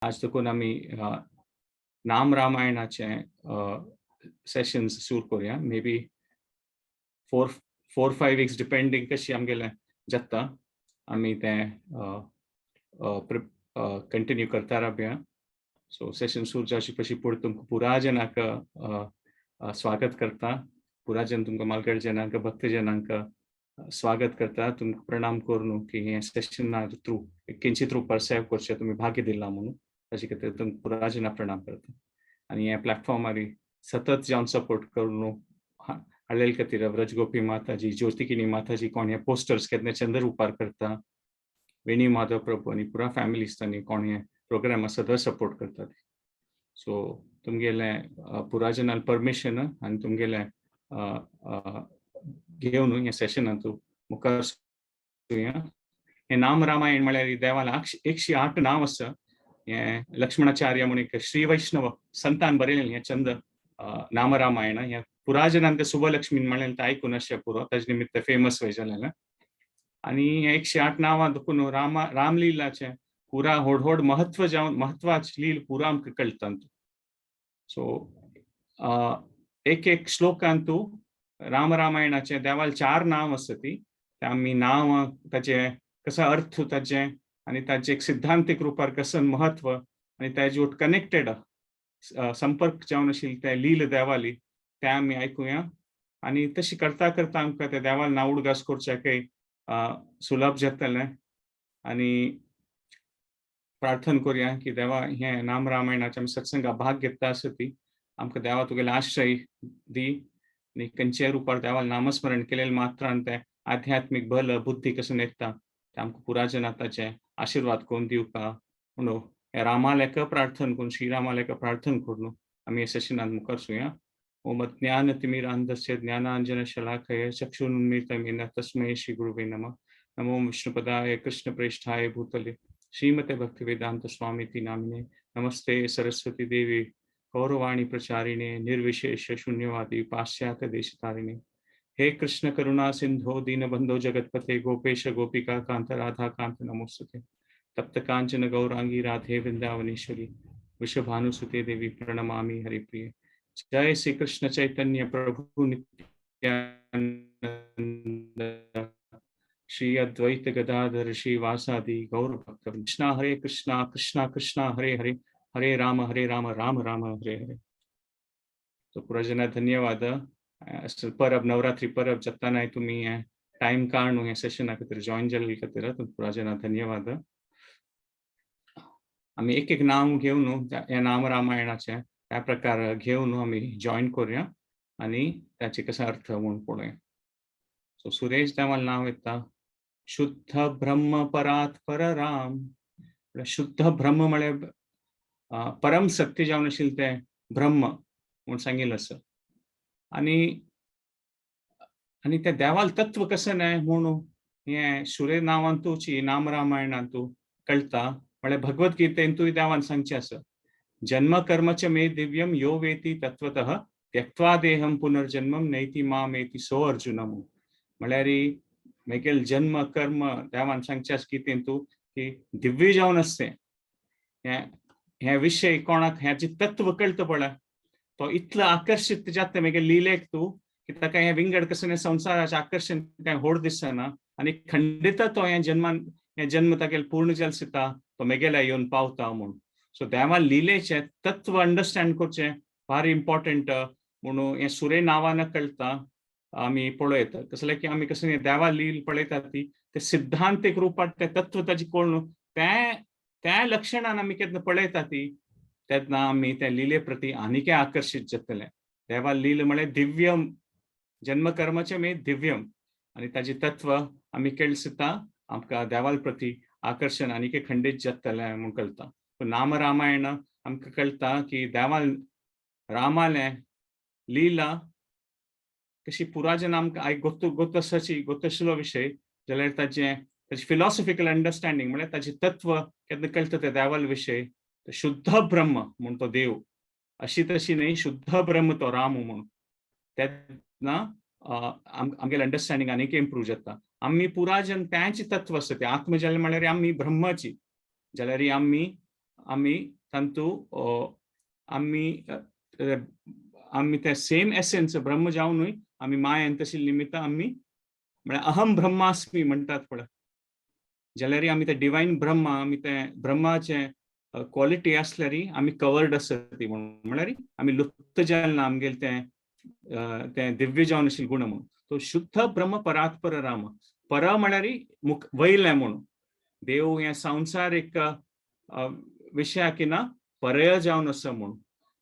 आज देखून आमी नाम रामायणाचे सेशन्स सुरू करूया. Maybe 4-5 weeks, depending कशी आमगेलें जाता, आमी तें कंटिन्यू करता रावया. सो सेशन सुरू जावचे पयलीं पुढे तुमकां पुरा जनाक स्वागत करता. पुरा जन तुमकां, मालगड जनांक, भक्त जनांक स्वागत करता. तुमकां प्रणाम करून की हें सेशना थ्रू किंचित रुपार सेव करचें तुमी भाग्य दिलां म्हणून, ताजे खातीर तुमकां पुरा जना प्रणाम करता. आनी हे प्लॅटफॉर्मार सतत जावन सपोर्ट करून हाडलेले खातीर व्रजगोपी माताजी, ज्योतिकिनी माताजी, कोण हे पोस्टर्स केन्ना चंद्र रुपार करता, वेणी माधव प्रभू आनी पुरा फॅमिलीज, तांणी कोण हे प्रोग्राम सदां सपोर्ट करतात. सो तुमगेलें पुरा जनान परमिशन आनी तुमगेलें घेवन ह्या सेशनांत मुखार सरुया. हें नाम रामायण म्हळ्यार देवाला 108 नांव आसा. हें लक्ष्मणाचार्य म्हणून एक श्री वैष्णव संतान बरयलें हें चंद नाम रामायण. हें पुरा जनान तें सुभलक्ष्मीन म्हणलें तें आयकून अशें पुरो ताजे निमित्त फेमस वय जालें. आनी हे 108 नांवां देखून रामा रामलीलाचें पुरा व्हड व्हड महत्व जावन महत्वाचे लील पुरा आमकां कळटा. सो एक एक श्लोकांतू राम रामायणाचे देवाल चार नांव आसा. ती ते आमी नांव, ताचे कसो अर्थ ताचे आनी ताचे एक सिद्धांतीक रुपार कसं महत्व आनी ताजे कनेक्टेड संपर्क जावन आशिल्ले ते लील देवाली ते आमी आयकुया. आनी तशी करता करता आमकां त्या देवाल नांव उडगास करच्याकय सुलभ जातलें. आनी प्रार्थना करूया की देवा, हें नाम रामायणाच्या आमी सत्संगा भाग घेता आसा ती आमकां देवा तुगेले आश्रय दी. आनी खंयच्याय रुपार देवाल नामस्मरण केलेले मात्रान तें आध्यात्मीक बल, बुद्धी कसं येता, तें आमकां पुरा जनाताचे आशिर्वाद करून दिवका म्हणून ह्या रामालेक प्रार्थना करून, श्रीरामालेक प्रार्थना करून आमी हे सेशनात मुखार सुया. ओम अज्ञानतिमिरान्धस्य ज्ञानाञ्जनशलाकया चक्षुरुन्मीलितं येन तस्मै श्रीगुरुवे नमः. नमो विष्णुपदाय कृष्णप्रेष्ठाय भूतले श्रीमते भक्तिवेदांत स्वामीति नामिने. नमस्ते सरस्वती देवी गौरवाणी प्रचारिणे निर्विशेष शून्यवादी पाश्चात्य देशतारिणे. हे कृष्ण करुणा सिंधो दीनबंधो जगतपते गोपेश गोपिका कांत राधा कांत नमोस्तुते. तप्त कांचन गौरांगी राधे वृंदावनेश्वरी वृषभानुसुते देवी प्रणमामि हरिप्रिये. जय श्री कृष्ण चैतन्य प्रभु नित्यानंद श्री अद्वैत गदाधर श्रीवासादि गौर भक्त. कृष्णा हरे कृष्णा कृष्णा कृष्णा हरे हरे, हरे राम हरे राम राम राम हरे हरे. तो पुरा धन्यवाद. परब, नवरात्री परब जाताना तुम्ही टाइम काढून हे सेशना खातीर जॉईन जाल्ले खातीर पुरा जना धन्यवाद. आमी एक एक नाव घेवन ह्या नाम रामायणाचे त्या प्रकार घेवन आमी जॉईन करूया आनी ताचे कसो अर्थ म्हूण पळोवया. सो सुरेश देवाल नाव येता शुद्ध ब्रह्म परात पर राम. शुद्ध ब्रह्म म्हळ्यार परम सत्य जावन आशिल्लें तें ब्रह्म म्हूण सांगिल्लें आसा. आनी आनी त्या देवाल तत्व कशें न्हय म्हूण हें सुरे नांवांतूच, नाम रामायणांतू कळटा. म्हळ्यार भगवत गीतेंतूय देवान सांगचें आसा, जन्म कर्मच मे दिव्यम यो वेति तत्वतः त्यक्त्वा देहम पुनर्जन्मम नैति मामेति सो अर्जुन. म्हळ्यार मेगेल जन्म कर्म देवान सांगचें आसा गीतेंतू की दिव्य जावन आसतें. हें हे विशय कोणाक हें तत्व कळटा पळय, तो इतलो आकर्शीत जाता मेगे लिलेक तूं की ताका हें विंगड कसलें संवसाराचें आकर्शण कांय व्हड दिसना आनी खंडित तो हें जन्मान हें जन्म तागेले पूर्ण जाल दिता, तो मेगेल्या येवन पावता म्हूण. सो देवा लिलेचें तत्व अंडरस्टँड करचें भारी इम्पॉर्टंट म्हणून हें सुरे नांवान कळटा. आमी पळयता कसलें की आमी कसलें देवा लील पळयता ती ते सिद्धांतीक रुपात ते तत्व ताजी कळून तें त्या लक्षणान आमी केन्ना पळयता ती, तेन्ना आमी त्या लिले प्रती आनीकय आकर्शीत जातले. देवा लील म्हळ्यार दिव्यम, जन्म कर्माचें मे दिव्यम आनी ताजी तत्व आमी केळसता, आमकां देवाल प्रती आकर्शण आनीकय खंडीत जातलें म्हूण कळटा. नाम रामायण आमकां कळटा की देवाल रामालें लिला कशी पुराजन आमकां आयक गोत्त गोत्त आसाची गोत्त आशिल्लो विशय जाल्यार ताजें ताजें फिलॉसॉफिकल अंडरस्टँडींग म्हळ्यार ताजें तत्व केन्ना कळटा तें देवाल विशय. शुद्ध ब्रह्म म्हूण तो देव, अशी तशी न्हय, शुद्ध ब्रह्म तो राम म्हूण, तेन्ना आमगेलें अंडरस्टँडींग आनीक इम्प्रूव जाता. आमी पुराजन तेंच तत्व आसा तें आत्मजाले म्हळ्यार आमी ब्रह्माची जाल्यार आमी आमी तांतू आमी आमी ते सेम एसेन्स ब्रह्म जावनूय आमी मायेन तशी निमित्तां आमी म्हळ्यार अहम ब्रह्मास्मी म्हणटात पळय, जाल्यार आमी ते डिवायन ब्रह्मा, आमी ते ब्रह्माचे क्वॉलिटी आसल्यार आमी कवर्ड आसता ती म्हणून, म्हळ्यार आमी लुप्त जाल ना आमगेले तें तें दिव्य जावन आशिल्ले गुण म्हणून. तो शुद्ध ब्रह्म परात्पर राम, पर म्हळ्यार मुख वयलें म्हणून. देव हें संवसारीक विशयाक ना परय जावन आसा म्हणून,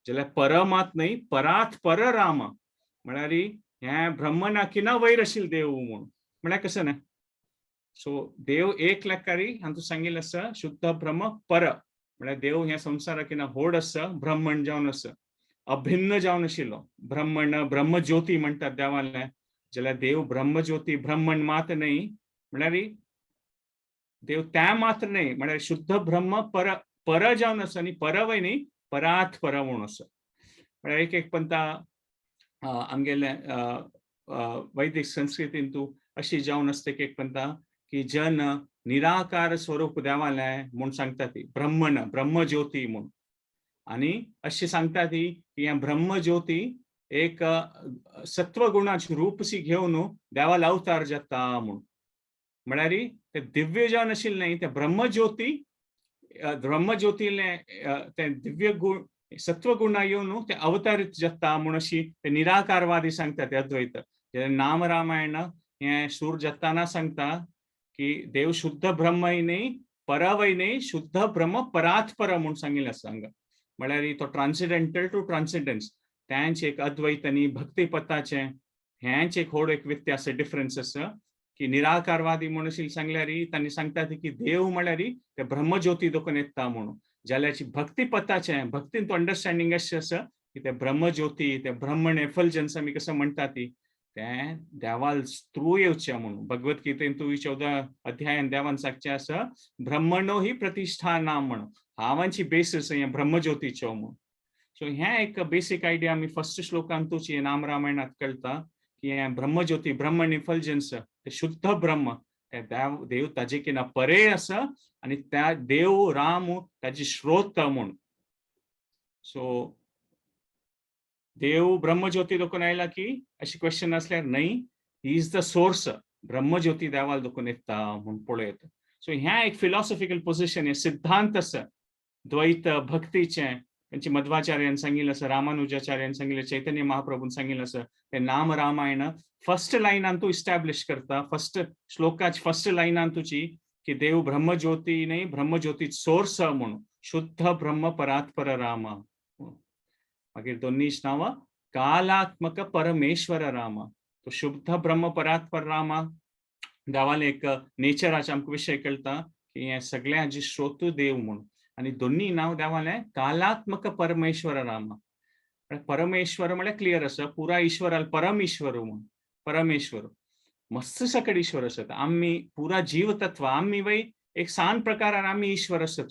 जाल्यार पर मात न्हय, परात पर राम म्हळ्यार हें ब्रह्मनाकी ना वयर आशिल्लें देव म्हणून. म्हळ्यार कसं न्हय? सो देव एक लेखारी हांतू सांगिल्लें आसा, शुद्ध ब्रह्म पर म्हळ्यार देव ह्या संवसाराक ना होड आसा, ब्रह्मण जावन आसा, अभिन्न जावन आशिल्लो ब्रह्मण, ब्रह्मज्योती म्हणटात देवालें. जाल्यार देव ब्रह्मज्योती ब्रह्मण मात न्हय, म्हळ्यार देव त्या मात्र न्हय, म्हळ्यार शुद्ध ब्रह्म पर पर जावन आसा आनी परवय न्हय, परात पर म्हणून आसा. म्हळ्यार एक एक पंता आमगेले वैदिक संस्कृतीन तूं अशी जावन आसता एक एक पंता की जन निराकार स्वरूप देवालें म्हूण सांगता ती, ब्रह्मण ब्रह्मज्योती म्हूण. आनी अशी सांगता ती की हें ब्रह्मज्योती एक सत्वगुणाचे रूपसी घेवन देवाला अवतार जाता म्हूण. म्हळ्यार ते दिव्य जावन आशिल्लें न्हय, ते ब्रह्मज्योती, ब्रह्मज्योतीले ते दिव्य गुण सत्वगुणा येवन ते अवतारीत जाता म्हूण अशी ते निराकारवादी सांगता ते अद्वैत. नाम रामायण हें सूर जाताना सांगता की देव शुद्ध ब्रह्मय न्हय, परवय न्हय, शुद्ध ब्रह्म परात्पर म्हूण सांगिल्लें आसा हांगा. म्हळ्यार तो ट्रान्सिडेंटल टू ट्रान्सिडन्स, तेंच एक अद्वैत आनी भक्ती पथाचें हेंच एक व्हड एक व्यत्यास, डिफरन्स आसा की निराकारवादी म्हणून सांगल्यार तांणी सांगतात की देव म्हळ्यार ते ब्रह्मज्योती देखून येता म्हणून. जाल्यार भक्ती पथाचें भक्तीन तो अंडरस्टँडींग अशें आसा की ते ब्रह्मज्योती, ते ब्रह्मण एफल्जन्स आमी कसं म्हणटा ती, तें देवाल थ्रू येवचें म्हणून. भगवत गीतेन तूं 14 अध्यायान देवान सांगचें आसा, ब्रह्मणो ही प्रतिष्ठा ना म्हणून, हांवांची बेसीस हें ब्रह्मज्योतीचो म्हणून. सो हें एक बेसीक आयडिया आमी फर्स्ट श्लोकांतूच हें नाम रामायणांत कळटा की हें ब्रह्मज्योती, ब्रह्मण इफल्जन्स, ते शुद्ध ब्रह्म, ते देव देव ताजे किना परे आसा आनी त्या देव राम ताजी स्रोत म्हूण. सो देव ब्रह्मज्योती देखून आयला की अशी क्वेश्चन आसल्यार न्हय, he is the source, ब्रह्मज्योती देवाल देखून येता म्हूण पळयत. सो ह्या एक फिलॉसॉफिकल पोझिशन, हे सिद्धांत आसा द्वैत भक्तीचें. त्यांची मध्वाचार्यान सांगिल्लें आसा, रामानुजाचार्यान सांगिल्लें, चैतन्य महाप्रभून सांगिल्लें आसा. ते नाम रामायण फर्स्ट लायनान तूं इस्टॅब्लिश करता, फर्स्ट श्लोकाची फर्स्ट लायनान तुजी की देव ब्रह्मज्योती न्हय, ब्रह्मज्योती सोर्स म्हणून, शुद्ध ब्रह्म परात्पर राम. मागीर दोन्ही नांवां कालात्मक परमेश्वर राम. तो शुद्ध ब्रह्म परात्पर रामा देवाले एक नेचराचे आमकां विशय कळटा की हे सगळ्यांची स्रोत देव म्हणून. आनी दोन्ही नांव देवालें कालात्मक परमेश्वर राम. परमेश्वर म्हळ्यार क्लियर आसा, पुरा ईश्वराल परम ईश्वर म्हणून. परमेश्वर मस्त सकट ईश्वर आसत, आमी पुरा जीव तत्व, आमी वय एक सान प्रकारान आमी ईश्वर आसत.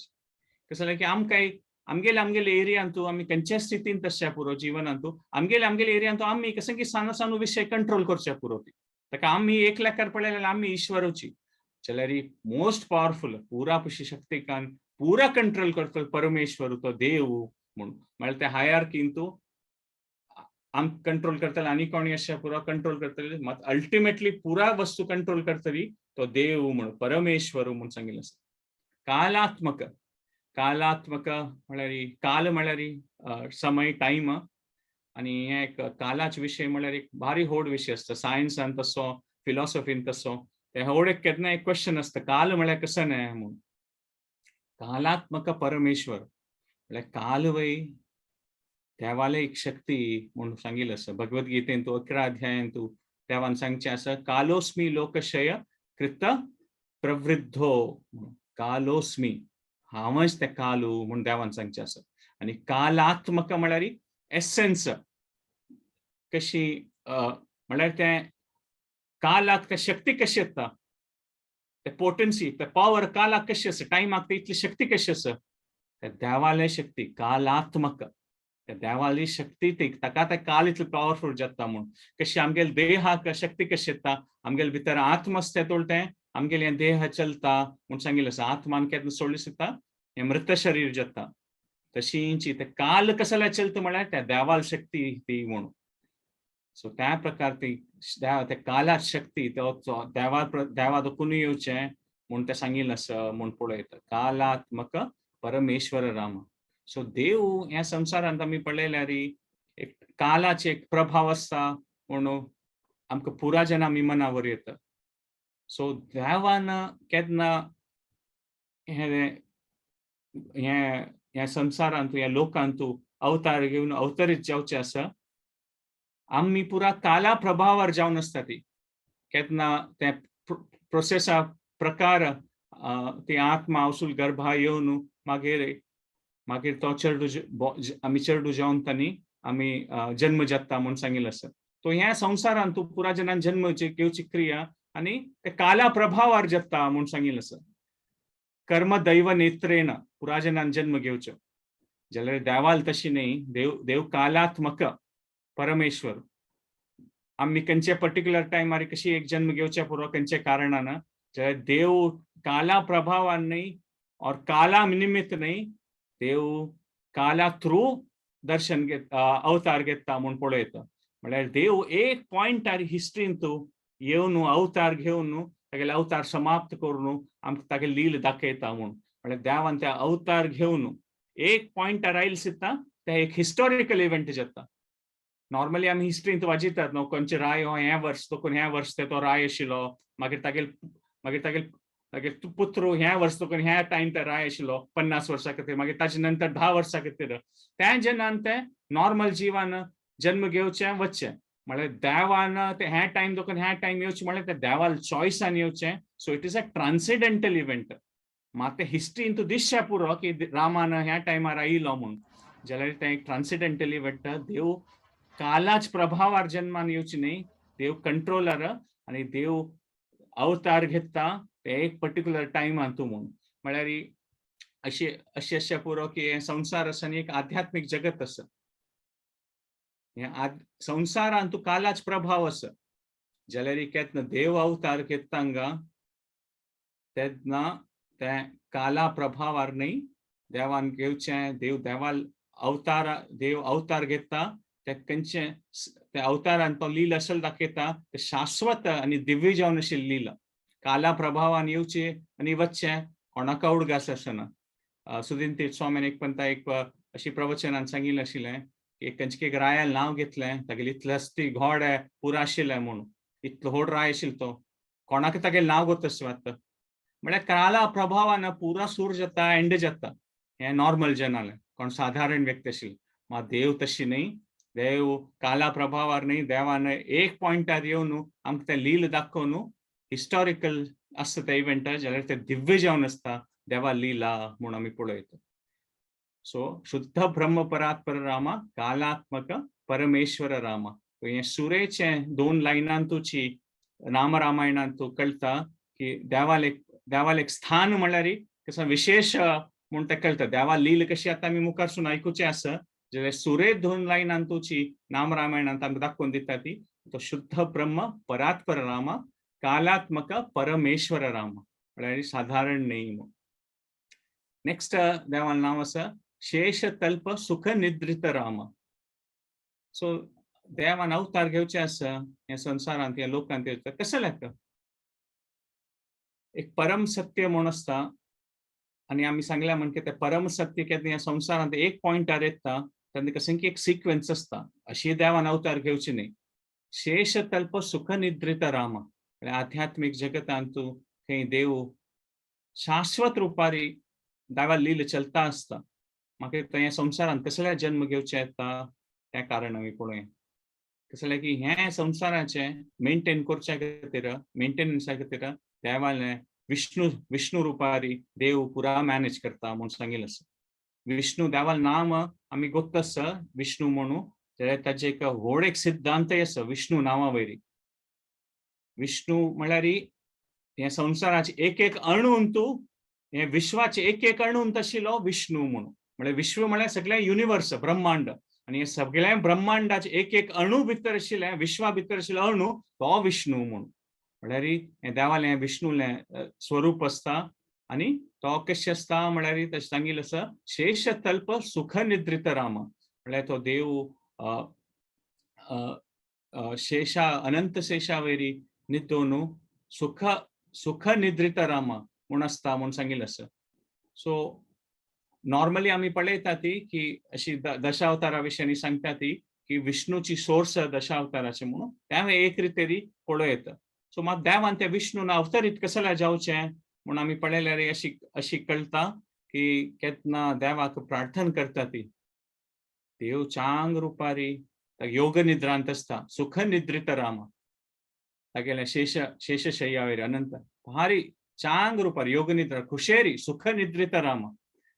कसं जालें की आमकां आमगेले आमगेले एरियांतू आमी खंयच्या स्थितींत तशें पुरो जिवनांतू आमगेले आमगेले एरियांतू आमी कसं की सान सान विशय कंट्रोल करचे पुरो ती, ताका आमी एक लेखार पळयल्यार जाल्यार आमी ईश्वरूची. जाल्यार मोस्ट पावरफुल पुरा पशी शक्तिकान पुरा कंट्रोल करतो परमेश्वर, तो देव म्हणून. म्हळ्यार ते हायरार्कीन तूं आम कंट्रोल करतले आनी कोणी अशें पुरा कंट्रोल करतले, मात अल्टिमेटली पुरा वस्तू कंट्रोल करतली तो देव म्हणून, परमेश्वर म्हणून सांगिल्लें आसा. कालात्मक, कालात्मक म्हळ्यार काल म्हळ्यार समय, टायम. आनी हे एक कालाचे विशय म्हळ्यार एक भारी व्हड विशय आसता. सायन्सान तसो, फिलॉसॉफीन तसो, ते व्हड एक केन्ना एक क्वेश्चन आसता, काल म्हळ्यार कसं न्हय म्हणून. कालात्मक परमेश्वर म्हळ्यार काल वय देवाले एक शक्ती म्हणून सांगिल्लें आसा. भगवद्गीतेन तूं 11 अध्यायान तूं देवान सांगचें आसा, कालोस्मी लोकक्षय कृत प्रवृद्धो. कालोस्मी, हांवच ते कालू म्हूण देवान सांगचें आसा. आनी कालात्मक म्हळ्यार एसेन्स कशी, म्हळ्यार तें कालाक ते शक्ती कशी येता, ते पोटन्सी, ते पावर कालाक कशी आसा, टायमाक ते इतली शक्ती कशी आसा, ते देवाले शक्ती कालात्मक, त्या देवाली शक्ती ती ताका ते काल इतलो पावरफुल जाता म्हूण. कशी आमगेले देहाक शक्ती कशी येता, आमगेले भितर आत्मा आसता तें आमगेले देह चलता म्हूण सांगिल्लें आसा. आत्मान केन्ना सोडली सुद्दां हें मृत शरीर जाता. तशींची ते काल कसल्या चलता म्हळ्यार त्या देवाल शक्ती ती म्हणून. सो त्या प्रकार ती त्या कालात शक्ती तो देवा देवा दोखून येवचें म्हूण तें सांगिल्लें आसा म्हूण पळयता. कालात्मक परमेश्वर राम. सो देव ह्या संवसारांत आमी पळयल्यार एक कालाचे एक प्रभाव आसता म्हणून आमकां पुरा जेन्ना आमी मनावर येता. सो देवान केन्ना हें ह्या संवसारांत ह्या लोकांत अवतार घेवन अवतरीत जावचें आसा, आमी पुरा काला प्रभावार जावन आसता. ती केन्ना ते प्रोसेसा प्रकार ती आत्मा वसूल गर्भा येवन मागीर मागीर तो चेडू आमी चेडू जावन तांणी आमी जन्म जाता म्हूण सांगिल्लें आसा. तो ह्या संवसारांत तूं पुरा जनान जन्म घेवची क्रिया आनी ते काला प्रभावार जाता म्हूण सांगिल्लें आसा. कर्म दैव नेत्रेण पुरा जनान जन्म घेवचो जाल्यार देवाल तशी न्ही. देव देव कालात्मक परमेश्वर. आमी खंयचे पर्टिक्युलर टायमार कशी एक जन्म घेवचे पुरो खंयच्या कारणान, जाल्यार देव काला प्रभावान न्ही और काला निमित्त न्ही, देव काला थ्रू दर्शन घेत अवतार घेता म्हूण पळयता. म्हळ्यार देव एक पॉयंटार हिस्ट्रीन तूं येवन अवतार घेवन तागेले अवतार समाप्त करून आमकां तागेले लील दाखयता म्हूण. म्हळ्यार देवान त्या अवतार घेवन एक पॉयंटार आयल सुद्दां ते एक हिस्टोरिकल इव्हेंट जाता. नॉर्मली आमी हिस्ट्रींत वाजयतात न्हू, खंयचे राय हो हें वर्स तो ह्या वर्स तो राय आशिल्लो, मागीर तागेले मागीर तागेले तागेले पुत्र ह्या वर्स तो ह्या टायम ते राय आशिल्लो 50 वर्सां खातीर, मागीर ताजे नंतर 10 वर्सां खातीर. त्या जेन्ना ते नॉर्मल जिवान जन्म घेवचें वचचें म्हळ्यार देवान ते ह्या टायम दोकून ह्या टायम येवचें म्हळ्यार त्या देवाल चॉयसान येवचें. So it is a transcendental event. मात ते हिस्ट्रीन तूं दिसचें पुरो की रामान ह्या टायमार आयिल्लो म्हूण, जाल्यार तें एक ट्रान्सिडेंटल इव्हेंट. देव कालाच प्रभावार जन्मान येवची न्ही, देव कंट्रोलर आनी देव अवतार घेता ते एक पर्टिक्युलर टायमान तूं म्हूण. म्हळ्यार अशी अशी अशें पुरो की हें संवसार आसा आनी एक आध्यात्मीक जगत आसा. हें संवसारान तूं कालाच प्रभाव आसा, जाल्यार केन्ना देव अवतार घेता हांगा तेन्ना ते काला प्रभावार न्ही देवान घेवचें. देव देवाल अवतार देव अवतार घेता ते खंयचे त्या अवतारान तो लील अशें दाखयता ते शाश्वत आनी दिव्य जावन आशिल्ली लीला. काला प्रभावान येवचे आनी वचचें कोणाक उडगास आसना. सुदीन तीर्थ स्वामीन एक पंता एक अशी प्रवचनान सांगिल्लें आशिल्लें की खंयचे एक रायान नांव घेतलें, तागेले इतले हस्ती घोडे पुरा आशिल्ले म्हणून, इतलो व्हड राय आशिल्लो तो, कोणाक तागेलें नांव गोत आसता. म्हळ्यार काला प्रभावान पुरा सूर जाता, एंड जाता हें नॉर्मल जनालें कोण साधारण व्यक्ती आशिल्ली. मात देव तशी न्ही, देव काला प्रभावार न्ही, देवान एक पॉयंटार येवन आमकां तें लील दाखोवन हिस्टॉरिकल आसता ते इव्हेंट, जाल्यार ते दिव्य जावन आसता देवा लीला म्हूण आमी पळयता. सो शुद्ध ब्रह्म परात्पर रामा कालात्मक परमेश्वर रामा. हें सुरेचें 2 लायनांतूची नाम रामायणांतू कळटा की देवाल देवाल एक स्थान म्हळ्यार कसो विशेष म्हूण तें कळटा. देवा लील कशी आतां आमी मुखारसून आयकुचें आसा, जाल्यार सुरे 2 लायनांतूची नाम रामायणांत आमकां दाखोवन दिता ती तो शुद्ध ब्रह्म परात्पर रामा कालात्मक परमेश्वर रामा, म्हळ्यार साधारण न्ही म्हूण. नेक्स्ट देवान नांव आसा शेषतल्प सुख निद्रित रामा. सो देवान अवतार घेवचे आसा ह्या संवसारांत ह्या लोकांत येवचें कशें लागता. एक परम सत्य म्हूण आसता आनी आमी सांगल्या म्हण की तें परम सत्य केन्ना ह्या संवसारांत एक पॉयंटार येता तेन्ना कशें की एक सिक्वेन्स आसता, अशी देवान अवतार घेवची न्ही. शेषतल्प सुख निद्रित रामा म्हळ्यार आध्यात्मीक जगतांत थंय देव शाश्वत रुपारी देवा लील चलता आसता. मागीर थंय संवसारांत कसल्या जन्म घेवचे येता तें कारण आमी पळोवया. कसलें की हें संवसाराचें मेंटेन करच्या खातीर मेंटेनन्सा खातीर देवालें विष्णु विष्णु रुपारी देव पुरा मॅनेज करता म्हूण सांगिल्लें आसा. विष्णु देवाल नाम आमी गोत्त आसा विष्णु म्हणून, जाल्यार ताजे एक व्हड एक सिद्धांतय आसा विष्णु नांवा वयरी. विष्णु म्हळ्यार हें संवसाराचे एक एक अणून तूं हें विश्वाचे एक एक अणून आशिल्लो विष्णु म्हणून. म्हळ्यार विश्व म्हळ्यार सगळें युनिवर्स ब्रह्मांड आनी हे सगळ्या ब्रह्मांडाचे एक एक अणू भितर आशिल्लें विश्वा भितर आशिल्लो अणू तो विष्णु म्हणून. म्हळ्यार हें देवालें विष्णुलें स्वरूप आसता आनी तो कशें आसता म्हळ्यार तशें सांगिल्लें आसा, शेष तल्प सुख निद्रित राम. म्हळ्यार तो देव शेषा अनंत शेषावयरी न्हिदोन सुख सुख निद्रित राम म्हूण आसता म्हूण सांगिल्लें आसा. सो नॉर्मली आमी पळयता ती की अशी दशावतारा विशयांनी सांगता ती की विष्णूची सोर्स दशावताराचे म्हणून, तें एक रितेरी पळोवं येता. सो मात देवान त्या विष्णून अवतरीत कसल्या जावचें म्हूण आमी पळयल्यार अशी अशी कळटा की केन्ना देवाक प्रार्थना करता ती, देव चांग रुपारी योग निद्रांत आसता, सुख निद्रित राम, तागेल्या शेष शेषशय्यावेर अनंत भारी चांग रुपार योग निद्रा खुशेरी सुख निद्रित राम.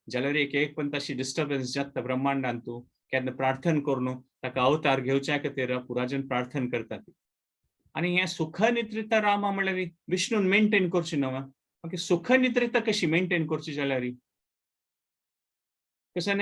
जाल्यार एक एक पण तशी डिस्टर्बन्स जाता ब्रह्मांडांत, तूं केन्ना प्रार्थना करून ताका अवतार घेवच्या खातीर पुराजन प्रार्थना करतात. आनी हें सुख निद्रित रामा म्हणल्यार विष्णून मेंटेन करची न्हू, मागीर सुख निद्रित कशी मेंटेन करची जाल्यार कशें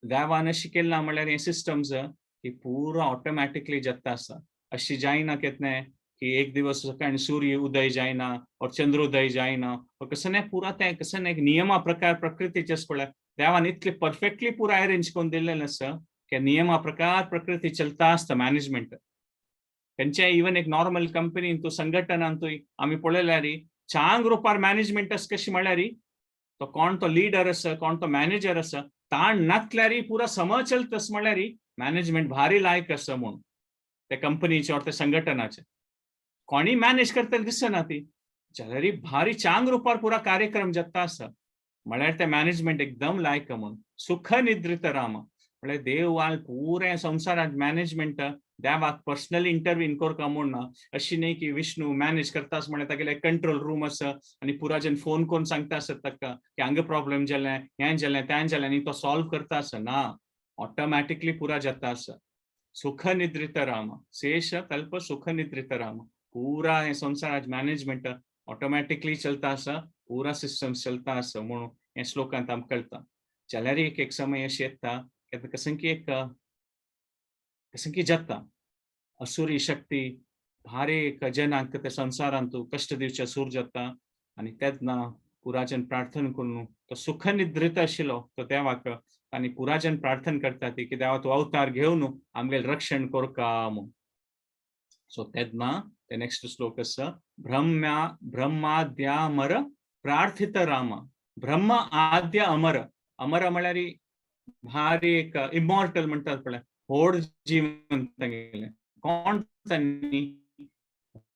देवान अशें केलां म्हणल्यार हें सिस्टम्स की पुरो ऑटोमॅटिकली जाता आसा. अशी जायना केन्ना की एक दिवस सकाळी सूर्य उदय जायना और चंद्रोदय जायना, कसं पुरा तें कसं एक नियमा प्रकार प्रकृतीचे पळय देवान इतले परफेक्टली पुरा अरेंज करून दिल्लें आसा की नियमा प्रकार प्रकृती चलता आसता मॅनेजमेंट. खंयच्याय इवन एक नॉर्मल कंपनीन तूं संघटनान तूं आमी पळयल्यार चांग रुपार मॅनेजमेंट आसा. कशी म्हळ्यार तो कोण तो लिडर आसा, कोण तो मॅनेजर आसा, ताण नासल्यार पुरा समज चलता म्हळ्यार मॅनेजमेंट भारी लायक आसा म्हूण त्या कंपनीचे और त्या संघटनाचे. कोणी मॅनेज करतले दिसना ती, जाल्यार भारी चांग रुपार पुरा कार्यक्रम जाता आसा म्हळ्यार ते मॅनेजमेंट एकदम लायक म्हूण. सुख निद्रित राम म्हळ्यार देव आल पुऱ्या संवसारांत मॅनेजमेंट देवाक पर्सनली इंटरव्हीन करका म्हूण ना. अशी न्ही की विष्णू मॅनेज करतास म्हळ्यार तागेले कंट्रोल रूम आसा आनी पुराजन फोन करून सांगता आसत ताका की हांगा प्रॉब्लेम जालें, हें जालें, तें जालें आनी तो सॉल्व करता आसा. ना, ऑटोमॅटिकली पुरा जाता आसा. सुख निद्रित राम, शेष कल्प सुख निद्रित राम, पुरा हें संवसारात मॅनेजमेंट ऑटोमॅटिकली चलता आसा, पुरा सिस्टम चलता आसा म्हणून हे श्लोकांत आमकां कळटा. जाल्यार एक एक समय अशें येता कसं की एक कसं की जाता असुरी शक्ती भारी एक जनांक त्या संवसारांत कश्ट दिवचे सूर जाता आनी तेन्ना पुराजन प्रार्थना करून तो सुख निद्रित आशिल्लो तो देवाक आनी पुराजन प्रार्थना करता ती की देवा तूं अवतार घेवन आमगेले रक्षण करका म्हूण. सो तेन्ना ते नेक्स्ट श्लोक आसा, ब्रह्म्या ब्रह्माद्यामर प्रार्थित राम. ब्रह्म आद्य अमर, अमर म्हळ्यार भारी एक इमॉर्टल म्हणटात पळय, व्हड जीवन तागेलें. कोण तांणी?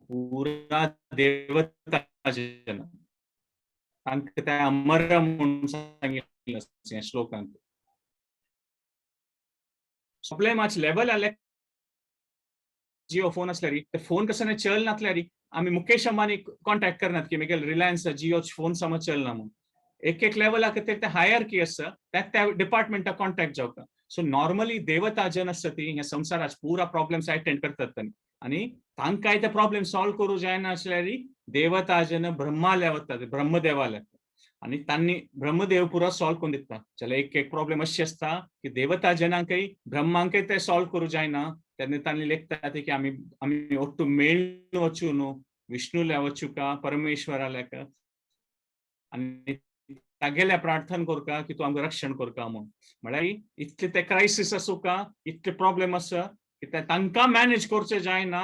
पुरा देवता जन तांकां ते अमर म्हूण सांगिल्लें ह्या श्लोकांत. प्रॉब्लेमाचे लेवल आले जिओ फोन आसल्यार ते फोन कसं चल नासल्यार आमी मुकेश अंबानी कॉन्टॅक्ट करनात की मागीर रिलायन्स जिओ फोन समज चलना म्हूण. एक एक लेवलाक खातीर ते हायरकी आसा, त्या त्या डिपार्टमेंटाक कॉन्टॅक्ट जावका. सो नॉर्मली देवता जन आसता ती ह्या संवसारात पुरा प्रॉब्लेम्स अटेंड करतात तांणी आनी तांकांय ते प्रॉब्लेम सॉल्व करूं जायना आसल्यार देवता जन ब्रह्माल्या वतात, ब्रह्मदेवाल्या, आनी तांणी ब्रह्मदेव पुरो सॉल्व करून दिता. जाल्यार एक एक प्रॉब्लेम अशें आसता की देवता जनांकय ब्रह्मांकय ते सॉल्व करूं जायना, तेन्ना तांणी लेखतात की आमी आमी ಒಟ್ಟು मेळून वचूं न्हू विष्णूल्या वचूका परमेश्वराल्या आनी तागेल्या प्रार्थना करका की तूं आमकां रक्षण करका म्हूण. म्हळ्यार इतले ते क्रायसीस आसूं का, इतले प्रॉब्लेम आसा की ते तांकां मॅनेज करचें जायना,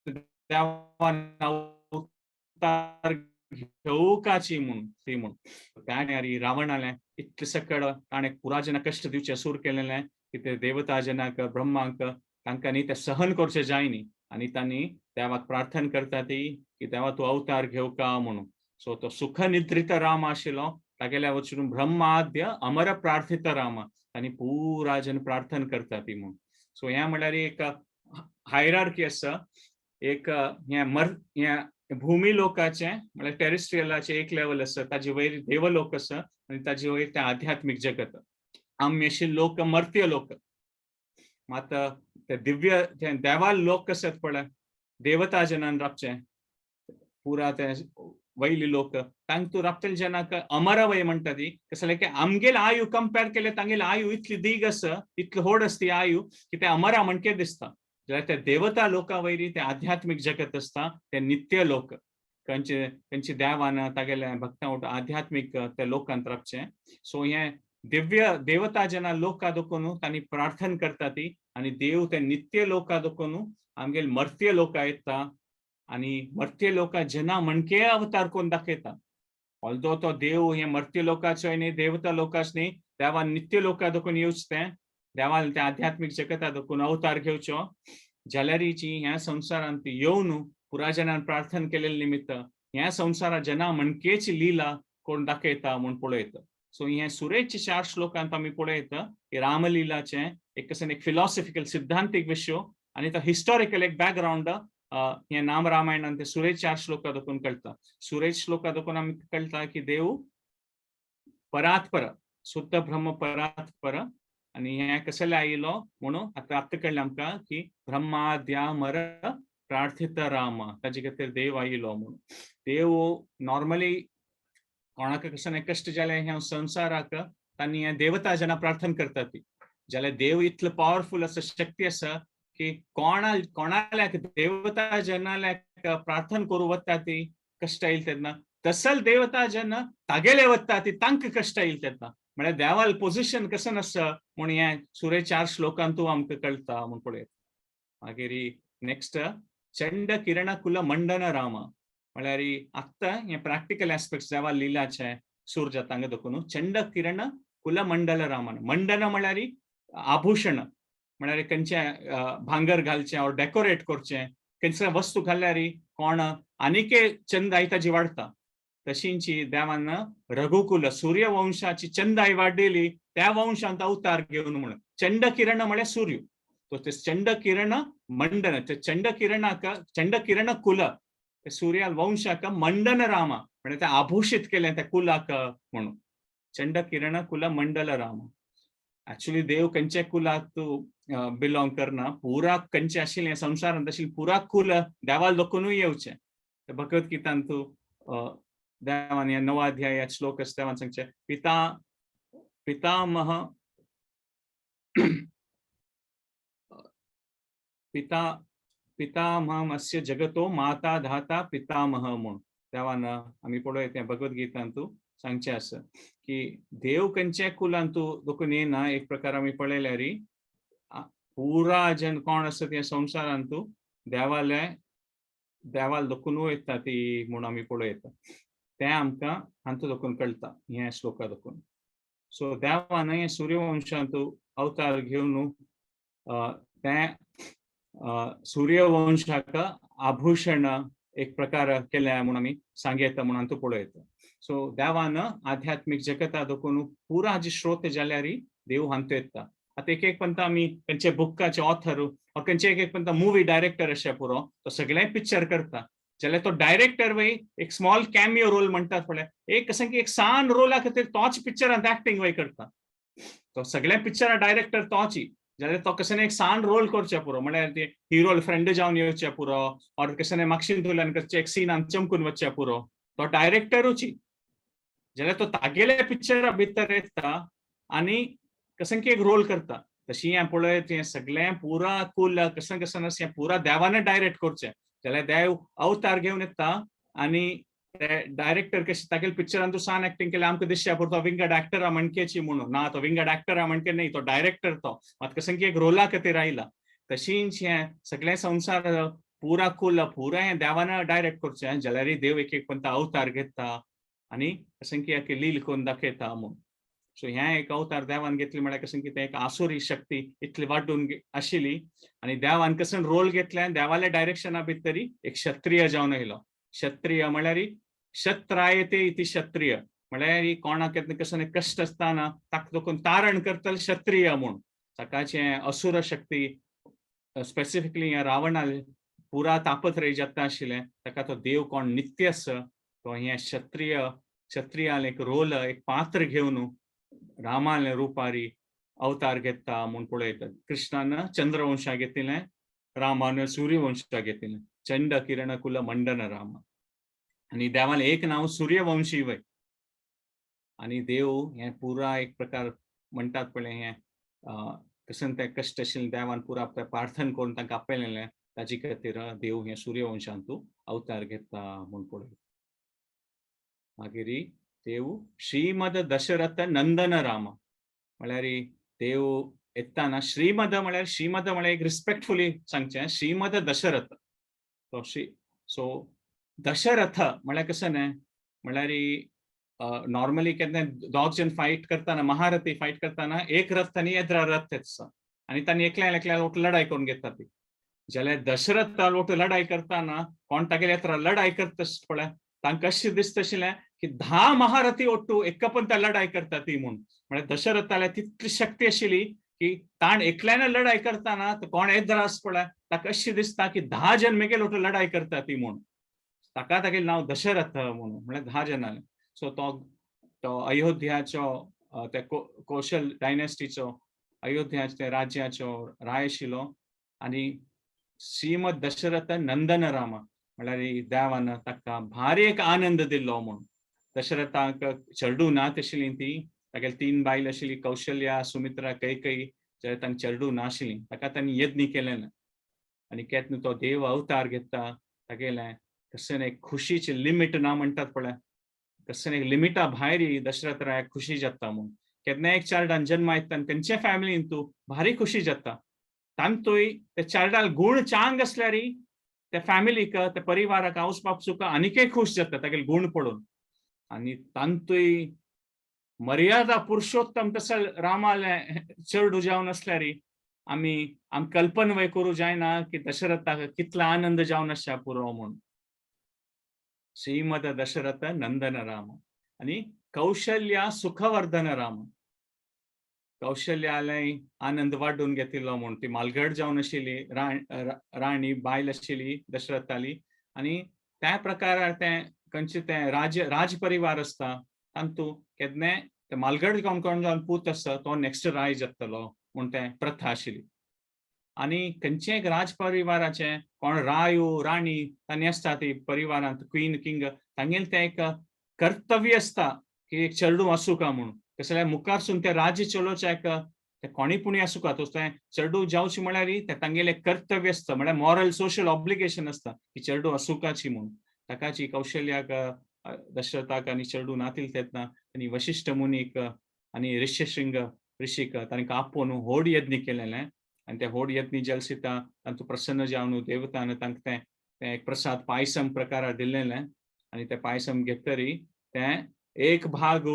देवान अवतार घेवकाची म्हूण ती म्हूण. त्या रावणालें इतलें सकळ ताणें पुरा कश्ट दिवचें सूर केलेलें की ते देवता जनाक ब्रह्मांक तांकां न्ही ते सहन करचें जायनी आनी तांणी देवाक प्रार्थना करता ती की देवा तूं अवतार घेवका म्हणून. सो तो सुख निद्रित राम आशिल्लो, तागेल्या वचून ब्रह्माद्य अमर प्रार्थित राम, आनी पुरा जन प्रार्थना करता ती म्हूण. सो हें म्हळ्यार एक हायरार्की आसा, एक हें मर हें भूमी लोकाचें म्हळ्यार टेरिस्ट्रियलाचें एक लेवल आसा, ताजे वयर देवलोक आसा आनी ताजे वयर तें आध्यात्मीक जगत. आमी अशे लोक मर्त्य लोक, मात ते दिव्य ते देवाल लोक आसात पळय, देवता जनान राबचें पुरा ते वयली लोक, तांकां राबतले जनाक अमरवय म्हणटा ती. कसलें की आमगेले आयु कंपेर केले तांगेली आयु इतली दीग आसा, इतली व्हड आसा ती आयु की ते अमरा म्हणके दिसता. जाल्यार ते देवता लोका वयरी ते आध्यात्मीक जगत आसता, ते नित्य लोक. खंयचे खंयचे देवान तागेले भक्तां आध्यात्मीक त्या लोकांत रावचें. सो हें दिव्य देवता जेन्ना लोका देखून तांणी प्रार्थना करता ती आनी देव ते नित्य लोका देखून आमगेले मर्त्य लोका येता आनी मर्त्य लोका जेन्ना म्हणके अवतार कोण दाखयता. ऑल्दो तो देव हे मर्त्य लोकाचो न्ही, देवता लोकाच न्ही, देवान नित्य लोका देखून येवचें तें, देवान त्या आध्यात्मीक जगता देखून अवतार घेवचो. जाल्यारीची ह्या संवसारांत येवन पुराजनान प्रार्थना केलेले निमित्त ह्या संवसारात जना म्हणकेच लिला कोण दाखयता म्हूण पळयता. सो हे सुरेच चार श्लोकांत आमी पळयता की रामलीलाचें एक कशें एक फिलॉसॉफिकल सिद्धांतीक विशय आनी तो हिस्टॉरिकल एक बॅकग्रावंड हे नाम रामायणान ते सुरेश चार श्लोका देखून कळटा. सुरेश श्लोका देखून आमकां कळटा की देव परात्पर, शुद्ध ब्रह्म परात्पर आनी हें कसले आयिल्लो म्हणून आतां आतां कळ्ळें आमकां की ब्रह्माद्यामर प्रार्थित राम, ताजे खातीर देव आयिल्लो म्हणून. देव नॉर्मली कोणाक कशें कश्ट जालें ह्या संवसाराक तांणी हें देवता जेन्ना प्रार्थना करता ती, जाल्यार देव इतलो पावरफूल आसा, शक्ती आसा की कोणा कोणाल्याक देवता जेन्ना प्रार्थना करूं वता ती कश्ट येयल तेन्ना तसल देवता जेन्ना तागेले वता ती तांकां कश्ट येयल तेन्ना, म्हळ्यार देवाल पोझिशन कशें आसा म्हूण हें सुरे चार श्लोकांतू आमकां कळटा म्हूण पळयत. मागीर नेक्स्ट चंड किरण कुल मंडन राम, म्हळ्यार आत्तां हें प्रॅक्टिकल एस्पेक्ट्स देवा लिलाचे सूर जाता हांगा देखून चंड किरण कुल मंडल रामन. मंडन म्हळ्यार आभूषण, म्हळ्यार खंयचे भांगर घालचें ऑर डेकोरेट करचें, खंयचे वस्तू घाल्यार कोण आनीक चंदाय ताजी वाडटा. तशींची देवान रघुकुल सूर्यवंशाची चंदाय वाडयली त्या वंशांत अवतार घेवन म्हणून चंड किरण म्हळ्यार सूर्य, तो ते चंड किरण मंडन, ते चंड किरणाक चंड किरण कुल ते सूर्या वंशाक मंडन रामा म्हळ्यार ते आभूषित केलें त्या कुलाक म्हणून चंड किरण कुल मंडल राम. एक्चुअली देव खंयच्या कुलाक तूं बिलोंग करना, पुरा खंयचे आशिल्लें संवसारांत आशिल्लें पुरा कुल देवाल लोकूनय येवचें. भगवत गीतान तूं देवान ह्या नवाध्याय श्लोक आसा देवान सांगचें पिता पितामह पिता पितामहमस्य जगतो माता धाता पितामह म्हूण देवान आमी पळोवया तें भगवत गीतान तूं सांगचें आसा की देव खंयच्या कुलान तूं देखून येना. एक प्रकार आमी पळयल्यार पुरा जन कोण आसा त्या संवसारान तूं देवाले देवाल देखून वयता ती म्हूण आमी पळयता, तें आमकां हातूंत देखून कळटा ह्या श्लोका देखून. सो देवान हें सूर्यवंशांत अवतार घेवन तें सूर्यवंशाक आभूषण एक प्रकार केल्या म्हूण आमी सांगयता म्हूण हातूंत पळयता. सो देवान आध्यात्मीक जगता देखून पुरा हाजी श्रोत जाल्यार देव हातूंत येता. आतां एक एक पंता आमी खंयचे बुकाचे ऑथर खंयचे एक एक पंता मुवी डायरेक्टर अशें पुरो तो सगळें पिक्चर करता, जाल्यार तो डायरेक्टर वय एक स्मॉल कॅमियो रोल म्हणटात पळय, एक कशें की एक सान रोला खातीर तोच पिक्चरांत एक्टींग वय करता. तो सगळ्या पिक्चरा डायरेक्टर तोच, जाल्यार तो कशें एक सान रोल करचे पुरो, म्हळ्यार ते हिरो फ्रेंड जावन येवचे पुरो ऑर कशें मागशीन तुल्यान कशें एक सिनान चमकून वचचे पुरो, तो डायरेक्टरूच. जाल्यार तो तागेल्या पिक्चरा भितर येता आनी कशें की एक रोल करता. तशी हें पळयत हें सगळें पुरा कुल कशें कशें हें पुरा देवाने डायरेक्ट करचें, जाल्यार देव अवतार घेवन येता आनी ते डायरेक्टर कशें तागेले पिक्चरान तूं सान एक्टींग केलें आमकां दिसचें पुरो तो विंगड एक्टरा म्हणकेची म्हणून ना, तो विंगड एक्टरा म्हणके न्ही, तो डायरेक्टर तो मात कशें की एक रोला खातीर आयला. तशींच हें सगळें संवसार पुरा कुल पुरा हें देवान डायरेक्ट करचें, जाल्यार देव एक एक पंता अवतार घेता आनी कशें की एक लील करून दाखयता म्हूण. सो हें एक अवतार देवान घेतली म्हळ्यार कशें की तें एक आसुरी शक्ती इतली वाडून आशिल्ली आनी देवान कशें रोल घेतलें, देवाल्या डायरेक्शना भितरी एक क्षत्रिय जावन येयलो. क्षत्रिय म्हळ्यार क्षत्रायते इति क्षत्रिय, म्हळ्यार कोणाक कशें कश्ट आसतना ताका देखून तारण करतले क्षत्रिय म्हूण. सकाळचें असुर शक्ती स्पेसिफिकली ह्या रावणाले पुरा तापत्रय जाता आशिल्लें, ताका तो देव कोण नित्य आसा तो हें क्षत्रिय क्षत्रियाले एक रोल एक पात्र घेवन रामाले रुपारी अवतार घेता म्हूण पळयतात. कृष्णान चंद्रवंशा घेतिल्लें, रामान सूर्यवंशा घेतिल्लें, चंड किरण कुल मंडन राम. आनी देवालें एक नांव सूर्यवंशी वय. आनी देव हें पुरा एक प्रकार म्हणटात पळय हें कशें तें कश्ट आशिल्लें देवान पुरा प्रार्थना करून तांकां आपयलेलें, ताजे खातीर देव हें सूर्यवंशांतू अवतार घेता म्हूण पळय. मागीर देव श्रीमद दशरथ नंदन राम म्हळ्यार देव येताना श्रीमद म्हळ्यार, श्रीमद म्हळ्यार एक रिस्पेक्टफुली सांगचें, श्रीमद दशरथ तो श्री. सो दशरथ म्हळ्यार कशें न्हय, म्हळ्यार नॉर्मली केन्ना दोग जण फायट करताना, महारथी फायट करताना एक रथ आनी एद्रा रथ आसता आनी तांणी एकल्या एकल्या लोक लढाई करून घेतात ती. जाल्यार दशरथ लोक लढाई करताना कोण तागेले येत्रा लढाई करता पळय, तांकां कशें दिसता आशिल्लें की 10 महारथी ओट्टू एक पण त्या लढाई करता ती म्हूण. म्हळ्यार दशरथाल्या तितली शक्ती आशिल्ली की ताण एकल्यान लढाई करताना कोण येद्रा आसा पळय ताका अशें दिसता की 10 जण मेगेल लोक लढाई करता ती म्हूण. ताका तागेलें नांव दशरथ म्हणून, म्हळ्यार 10 जणां. सो तो तो अयोध्याचो त्या कौशल डायनेस्टीचो अयोध्याच्या राज्याचो राय आशिल्लो. आनी श्रीमद दशरथ नंदन राम म्हळ्यार देवान ताका भारी एक आनंद दिल्लो म्हूण. दशरथाक चेडूं ना आशिल्ली ती, तागेली 3 बायल आशिल्ली, कौशल्या, सुमित्रा, कैकेयी, जाल्यार तांकां चेडूं नाशिल्ली. ताका तांणी यज्ञ केलें आनी केन्ना तो देव अवतार घेता तागेलें कशें एक खुशीची लिमीट ना म्हणटात पळय, कशें एक लिमिटा भायर दशरथ रायाक खुशी जाता म्हूण. केन्ना एक चारडान जन्म येता आनी तेंच्या फॅमिलीन तूं भारी खुशी जाता. तांतूय ते चारडाल गुण चांग आसल्यार त्या फॅमिलीक, त्या परिवाराक, आवस बापसूक आनीकय खुश जाता तागेले गुण पळोवन. आनी तांतूय मर्यादा पुरुषोत्तम तसो रामाले चेडूं जावन आसल्यार आमी आम कल्पना वय करूं जायना की दशरथाक कितलो आनंद जावन आसच्या पुरो म्हूण. श्रीमद दशरथ नंदन राम आनी कौशल्या सुखवर्धन राम. कौशल्यालय आनंद वाडून घेतिल्लो म्हूण. ती मालगड जावन आशिल्ली राणी बायल आशिल्ली दशरथाली. आनी त्या प्रकारार तें खंयचें तें राज राजपरिवार आसता तांतू केन्नाय ते मालगड कोण कोण जावन पूत आसता तो नेक्स्ट राय जातलो म्हूण तें प्रथा आशिल्ली. आनी खंयचें एक राजपरिवाराचें कोण रायो राणी तांणी आसता ती परिवारांत क्वीन किंग तांगेलें तें एक कर्तव्य आसता की एक चेडूं आसूं का म्हूण. तशें मुखारसून तें राज्य चलोवचें एक तें कोणी पुणी आसूं का तें चेडूं जावचें म्हळ्यार तें तांगेलें कर्तव्य आसता, म्हळ्यार मॉरल सोशल ऑब्लिगेशन आसता की चेडूं आसूकाची म्हूण. ताकाची कौशल्याक दशरथाक आनी चेडूं नातील तेन्ना आनी वशिश्ठ मुनीक आनी ऋष्यशृंग ऋषीक तांकां आपोवन होड यज्ञ केलेलें. आनी ते होड यज्ञ जलसिता तांतू प्रसन्न जावन देवतान तांकां तें तें एक प्रसाद पायसम प्रकारार दिल्लेलें. आनी तें पायसम घेतरी तें एक भाग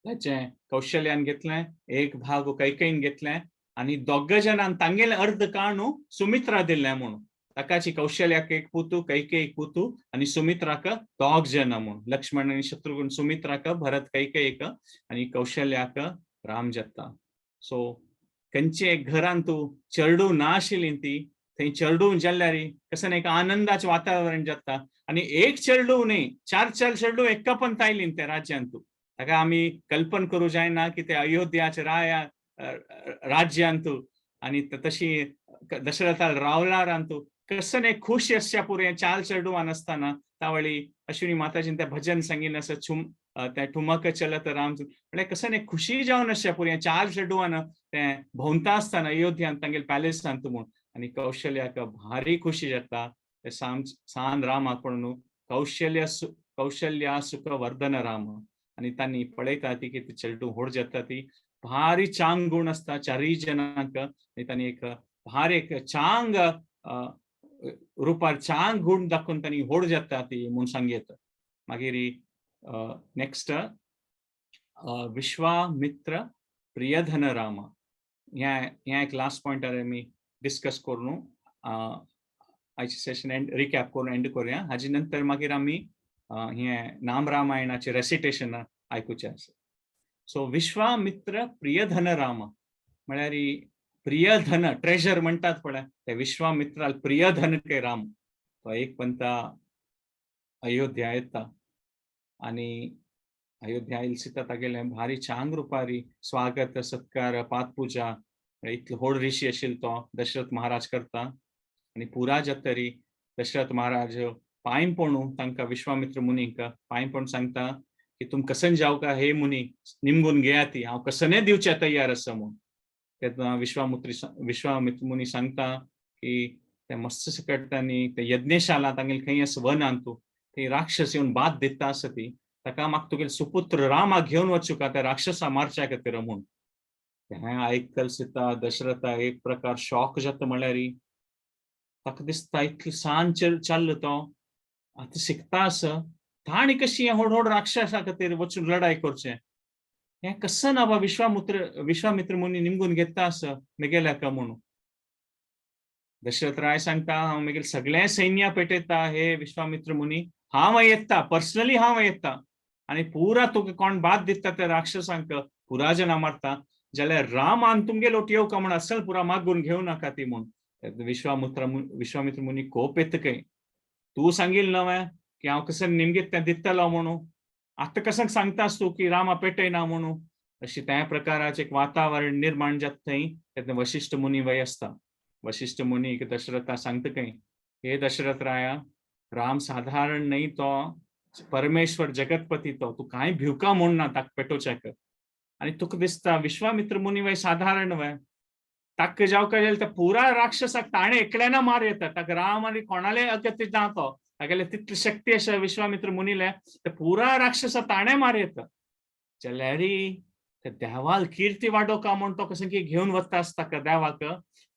ताचें कौशल्यान घेतलें, एक भाग कैकेयीन घेतलें आनी दोग जाणान तांगेलें अर्द काणू सुमित्रा दिल्लें म्हूण. ताकाची कौशल्याक एक पुतू, कैकेयीक पुतू आनी सुमित्राक दोग जाणां म्हूण. लक्ष्मण आनी शत्रुघ्न सुमित्राक, भरत कैकेयीक आनी कौशल्याक राम जाता. सो खंयचे घरांत तूं चेडूं ना आशिल्ली ती थंय चेडूं जाल्यार कशें एक आनंदाचें वातावरण जाता. आनी एक चेडूं न्ही, 4 4 चेडूं एका पण आयलीं त्या राज्यांत. ताका आमी कल्पना करूं जायना की ते अयोध्याच्या राया राज्यांत आनी तशी दशरथा रावलारांत कशें एक खुश आसच्या पुरें 4 चेडूं आसतना तावळी अश्विनी माताजीन तें भजन सांगिल्लें आसा, छुम तें ठुमक चलत राम, म्हळ्यार कशें एक खुशी जावन आसच्या पुरें 4 चेडवान तें भोंवता आसतना अयोध्यांत तांगेले पॅलेसांत म्हूण. आनी कौशल्याक भारी खुशी जाता ते सान रामाक पळोवन कौशल्य कौशल्या सुख वर्धन राम. आनी तांणी पळयता ती की ती चेडूं व्हड जाता ती भारी चांग गुण आसता चारूय जणांक. आनी तांणी एक भारी एक चांग रुपार चांग गुण दाखोवन तांणी व्हड जाता ती म्हूण सांगयत. मागीर नेक्स्ट विश्वामित्र प्रियधन राम. ह्या ह्या एक लास्ट पॉयंटार आमी डिस्कस करून आयचे सेशन एंड रिकॅप करून एंड करूया. हाजे नंतर मागीर आमी हें नाम रामायणाचें रेसिटेशन आयकुचें आसा. सो विश्वामित्र प्रियधन राम म्हळ्यार प्रियधन ट्रेजर म्हणटात पळय ते विश्वामित्राल प्रियधन के राम. तो एक पंता अयोध्या येता आनी अयोध्या आयल सीता तागेलें भारी चांग रुपारी स्वागत सत्कार पादपुजा इतलो व्हड ऋषी आशिल्लो तो दशरथ महाराज करता. आनी पुरा जातरी दशरथ महाराज पांय पणू तांकां विश्वामित्र मुनीक पांय पणू सांगता की तुम कसन जाव का हे मुनी निमगून घेया ती हांव कसने दिवच्या तयार आसा म्हूण. तेन्ना विश्वामित्र मुनी सांगता की ते मस्त सकट तांणी ते यज्ञशाला तांगेले खंय आसा वनांत थंय राक्षस येवन बाद दिता आसा ती ताका म्हाका तुगेले सुपुत्र रामाक घेवन वचूका त्या राक्षसा मारच्या खातीर म्हूण. तें आयकल सीता दशरथा एक प्रकार शॉक जाता. म्हळ्यार ताका दिसता इतली सान चाललो तो आतां शिकता आसा, ताणें कशी हें व्हड व्हड राक्षसा खातीर वचून लढाय करचें, हें कसं ना बा विश्वामित्र मुनी निमगून घेता आसा मेगेल्याक म्हणून. दशरथ राय सांगता हांव मेगेले सगळें सैन्य पेटयता हे विश्वामित्र मुनी, हांव येता पर्सनली, हांव येता आनी पुरा तुका कोण बाद दिता त्या राक्षसांक पुरा जाणां मारता, जाल्यार रामान तुमगे लोट येवका म्हण असल पुरा मागून घेवं नाका ती म्हूण. विश्वामित्र मुनी कोप येता खंय, तूं सांगील नवें की हांव कसं निमगीत तें दितलो म्हणून, आतां कसं सांगतास तूं की रामा पेटयना म्हणून. अशी त्या प्रकाराचें एक वातावरण निर्माण जाता थंय. तेन्ना वशिश्ठ मुनी वय आसता. वशिश्ठ मुनी दशरथा सांगता खंय, हे दशरथ राया, राम साधारण न्हय, तो परमेश्वर जगतपती, तो तूं कांय भिवका म्हूण ना ताका पेटोवच्याक. आनी तुका दिसता विश्वामित्र मुनी वय साधारण वय, ताका जावका जाल्यार त्या पुरा राक्षसाक ताणें एकल्यान मार येता, ताका राम आनी कोणाले अगत्य ना, तो तागेले तितली शक्ती आसा विश्वामित्र मुनीले, ते पुरा राक्षसा ताणें मार येता. जाल्यार ते देवाल कीर्ती वाडोवका म्हूण तो कसं की घेवन वता आसता ताका देवाक,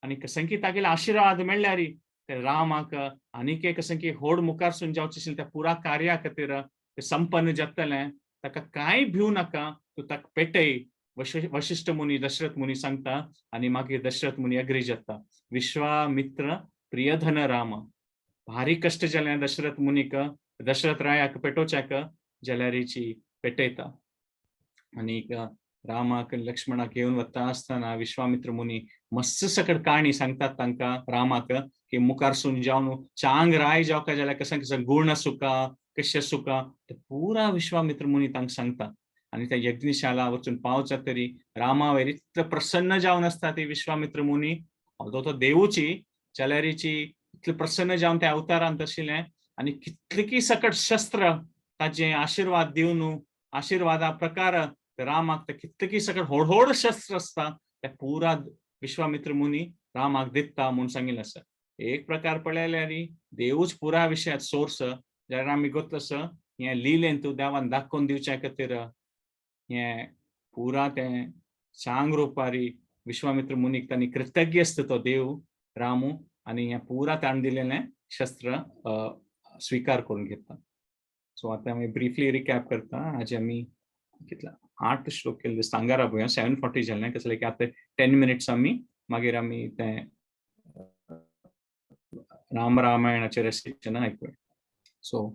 आनी कसं की तागेले आशिर्वाद मेळ्ळ्यार ते रामाक आनीक एक कसं की होड मुखारसून जावचें आशिल्लें त्या पुरा कार्या खातीर ते संपन्न जातलें, ताका कांय भिवू नाका, तूं ताका पेटय, वशिश्ठ मुनी दशरथ मुनी सांगता. आनी मागीर दशरथ मुनी अग्री जाता. विश्वामित्र प्रियधन राम, भारी कश्ट जालें दशरथ मुनीक, दशरथ रायाक पेटोवच्याक, जाल्यारीची पेटयता. आनीक रामाक लक्ष्मणाक घेवन वता आसतना विश्वामित्र मुनी मस्त सकट काणी सांगतात तांकां रामाक की मुखारसून जावन चांग राय जावका जाल्यार कसं कसं गुण आसुका कशें आसुका ते पुरा विश्वामित्र मुनी तांकां सांगता. आनी त्या यज्ञशाला वचून पावचा तरी रामावयर इतले प्रसन्न जावन आसता ती विश्वामित्र मुनी, ऑल्दो तो देवूची जाल्यारीची इतले प्रसन्न जावन त्या अवतारांत आशिल्लें आनी कितलेकी सकट शस्त्र ताजे आशिर्वाद दिवन आशिर्वादा प्रकार रामाक ते कितलेकी सकट व्हड व्हड शस्त्र आसता ते पुरा विश्वामित्र मुनी रामाक दिता म्हूण सांगिल्लें आसा. एक प्रकार पळयल्यार देवूच पुरा विशयात सोर्स, जाल्यार आमी गोत आसा हें लिलें तूं देवान दाखोवन दिवच्या खातीर हें पुरा तें चांग रुपारी विश्वामित्र मुनीक तांणी कृतज्ञ आसता तो देव रामू, आनी हें पुरा ताणें दिलेलें शस्त्र स्विकार करून घेता. सो आतां आमी ब्रिफली रिकॅप करता. आज आमी कितले 8 श्लोक केल्ले दिसता, आंगारा पळोवया 7:40 जालें, कसलें की आतां 10 मिनिट्स आमी मागीर आमी तें राम रामायणाचें रेसिटेशन आयकुया. सो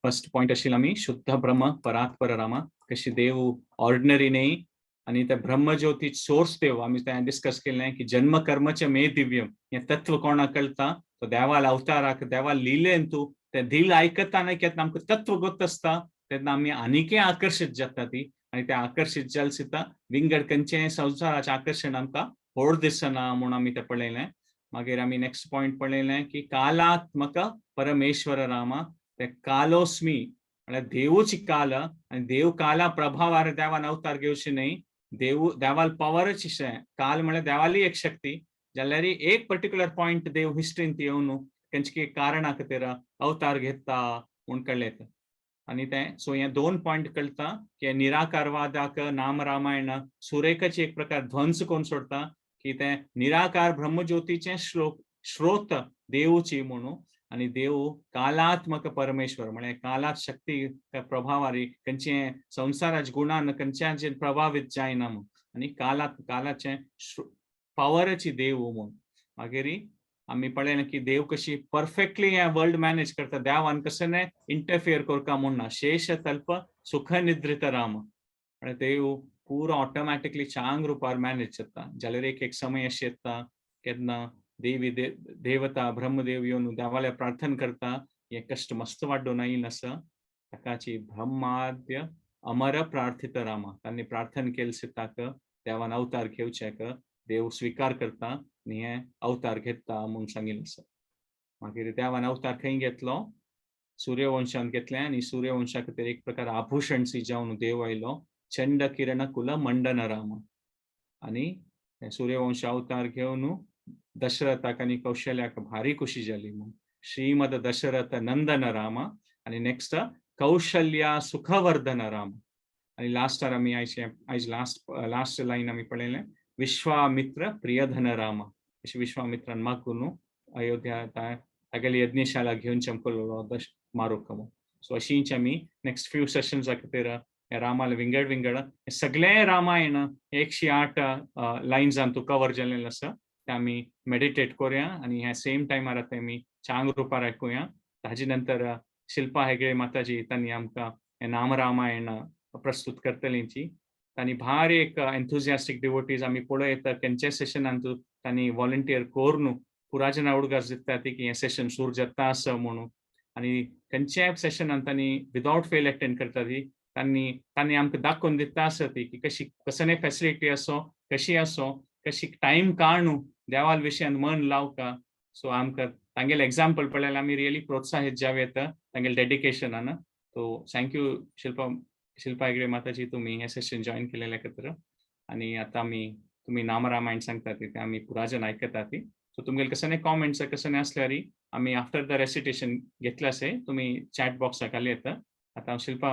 फर्स्ट पॉयंट आशिल्लो आमी शुद्ध ब्रह्म परात्पर रामा, कशी देव ऑर्डिनरी न्ही आनी ते ब्रह्मज्योती सोर्स देव. आमी तें डिस्कस केलें की जन्म कर्मचें मे दिव्यम हें तत्व कोणाक कळटा, तो देवाल अवताराक देवाल लिलेन तूं तें दिल आयकता न्ही केन्ना आमकां तत्व गोत आसता तेन्ना आमी आनीकय आकर्शीत जाता ती, आनी ते आकर्शीत जाल सुद्दां विंगड खंयचें संवसाराचें आकर्शण आमकां व्हड दिसना म्हूण आमी तें पळयलें. मागीर आमी नेक्स्ट पॉयंट पळयलें की कालात्मक परमेश्वर रामा, ते कालोस्मी म्हळ्यार देवूची काल आनी देव काला प्रभावार देवान अवतार घेवचे न्हय, देव देवाल पवरच अशें काल म्हळ्यार देवाली एक शक्ती, जाल्यार एक पर्टिक्युलर पॉयंट देव हिस्ट्रींत येवन खंयचे कारणा खातीर अवतार घेता म्हूण कळ्ळें. आनी तें सो हे 2 पॉयंट कळटा की निराकारवादाक नाम रामायण सुरेखाची एक प्रकार ध्वंस करून सोडता की तें निराकार ब्रह्मज्योतीचें श्लोक स्रोत देवची म्हणून, आनी देव कालात्मक परमेश्वर म्हळ्यार कालात शक्ती प्रभावारी खंयचे संवसाराच्या गुणान खंयच्याचेर प्रभावीत जायना म्हूण, आनी कालात कालाचें पावराची देव म्हूण. मागीर आमी पळयलें की देव कशी परफेक्टली हें वर्ल्ड मॅनेज करता, देवान कसं न्हय इंटरफियर करता म्हूण ना. शेष तल्प सुख निद्रित राम म्हळ्यार देव पुरो ऑटोमॅटिकली चांग रुपार मॅनेज जाता. जाल्यार एक एक समय अशें येता केन्ना देवी देवता ब्रह्मदेव येवन देवाल्या प्रार्थना करता, हे कश्ट मस्त वाडून आयिल्लें आसा ताकाची ब्रह्माद्य अमर प्रार्थित रामा, तांणी प्रार्थना केली सीताक देवान अवतार घेवच्याक देव स्विकार करता आनी हे अवतार घेता म्हूण सांगिल्लें आसा. मागीर देवान अवतार खंय घेतलो, सूर्यवंशांत घेतलें आनी सूर्यवंशा खातीर एक प्रकार आभूषण सी जावन देव आयलो चंड किरण कुल मंडन राम, आनी सूर्यवंश अवतार घेवन दशरथाक आनी कौशल्याक भारी खुशी जाली म्हूण. श्रीमद दशरथ नंदन राम आनी नेक्स्ट कौशल्या सुखवर्धन राम. आनी लास्टार आमी आयज लास्ट लास्ट लायन आमी पळयलें, विश्वामित्र प्रियधन राम. अशें विश्वामित्रान मागून न्हू अयोध्या तागेली यज्ञशाला घेवन चमकलो दश मारूंक म्हूण. सो अशींच आमी नेक्स्ट फ्यू सेशन्सा खातीर रामाले विंगड विंगड सगळे रामायण 108 लायन्सान तूं कवर जाल्लें आसा, ते आमी मेडिटेट करुया आनी ह्या सेम टायमार आतां आमी चांग रुपार आयकुया. ताजे नंतर शिल्पा हेगडे माताजी तांणी आमकां हें नाम रामायण प्रस्तुत करतलींची. तांणी भारी एक एन्थुजियास्टीक डिवोटीज आमी पळयता. खंयच्या सेशनान तांणी वॉलंटियर करून पुराजना उडगास दिता ती की हें सेशन सुरू जाता आसा म्हणून. आनी खंयच्याय सेशनान तांणी विदावट फेल अटेंड करता ती. तांणी तांणी आमकां दाखोवन दिता आसा ती की कशी कसले फेसिलिटी आसो, कशी आसो, कशी टायम काडून देवाल विशयान मन लावका. सो आमकां तांगेले एग्जाम्पल पळयल्यार आमी रियली प्रोत्साहीत जावं येता तांगेले डेडिकेशनान. So thank you Shilpa Shilpa Hegde माताजी, तुमी हें सेशन जॉयन केलेलें खातीर. आनी आतां आमी तुमी नामरामायण सांगता ती आमी पुराजन आयकता ती. सो तुमगेले कसले कॉमेंट्स कसले आसल्यार आमी आफ्टर the recitation घेतले आसे तुमी चॅट बॉक्सा खाली येता. आतां हांव शिल्पा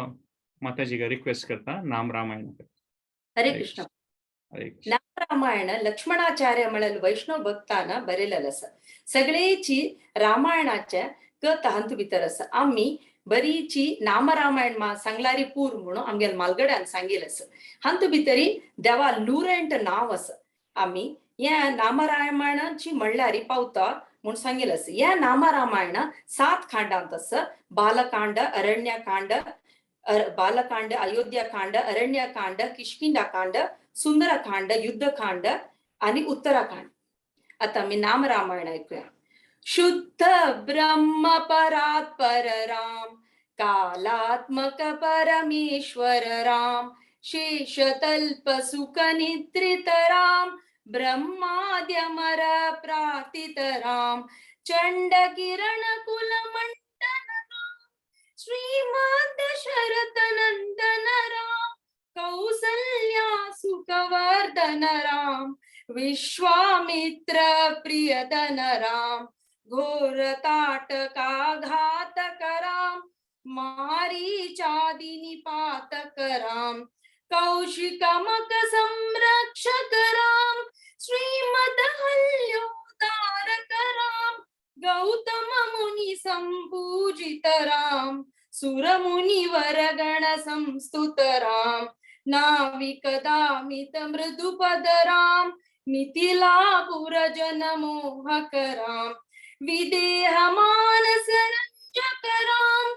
माताजीक रिक्वेस्ट करता नाम रामायण. हरे कृष्ण. हरे कृष्ण. रामायण लक्ष्मणाचार्य म्हणल वैष्णव भक्ताना बरयलेलें आसा. सगळेची रामायणाच्या कथा हातूंत भितर आसा. आमी बरीची नामरामायण मा सांगलारी पूर म्हणून आमगेले मालगड्यान सांगिल्लें आसा. हातूंत भितरी देवा 108 नांव आसा. आमी ह्या नामरामायणाची म्हणल्यारी पावता म्हूण सांगिल्लें आसा. ह्या नामरामायण 7 खांडांत आसा. बालकांड, अरण्यकांड, बालकांड, अयोध्याकांड, अरण्यकांड, किष्किंधाकांड, सुंदरकांड, युद्धकांड आणि उत्तराकांड. आता मी नाम रामायण ऐकूया. शुद्ध ब्रह्म परात्पर राम, कालात्मक परमेश्वर राम, शेषतल्प सुख निद्रित राम, ब्रह्माद्यमर प्रार्थित राम, चंड किरण कुल मंडन राम, श्रीमद दशरथ नंदन राम, कौसल्या सुखवर्धन राम, विश्वामित्र प्रियदन राम, घोर ताटका घातक राम, मारीचादि निपातक राम, कौशिक मक संरक्षक राम, श्रीमद हल्योदारक राम, गौतम मुनि संपूजित राम, सुरमुनि वरगण संस्तुत राम, नाविक दामित मृदुपद राम, मिथिलापुर जन मोहक राम, विदेह मानस रंजक राम,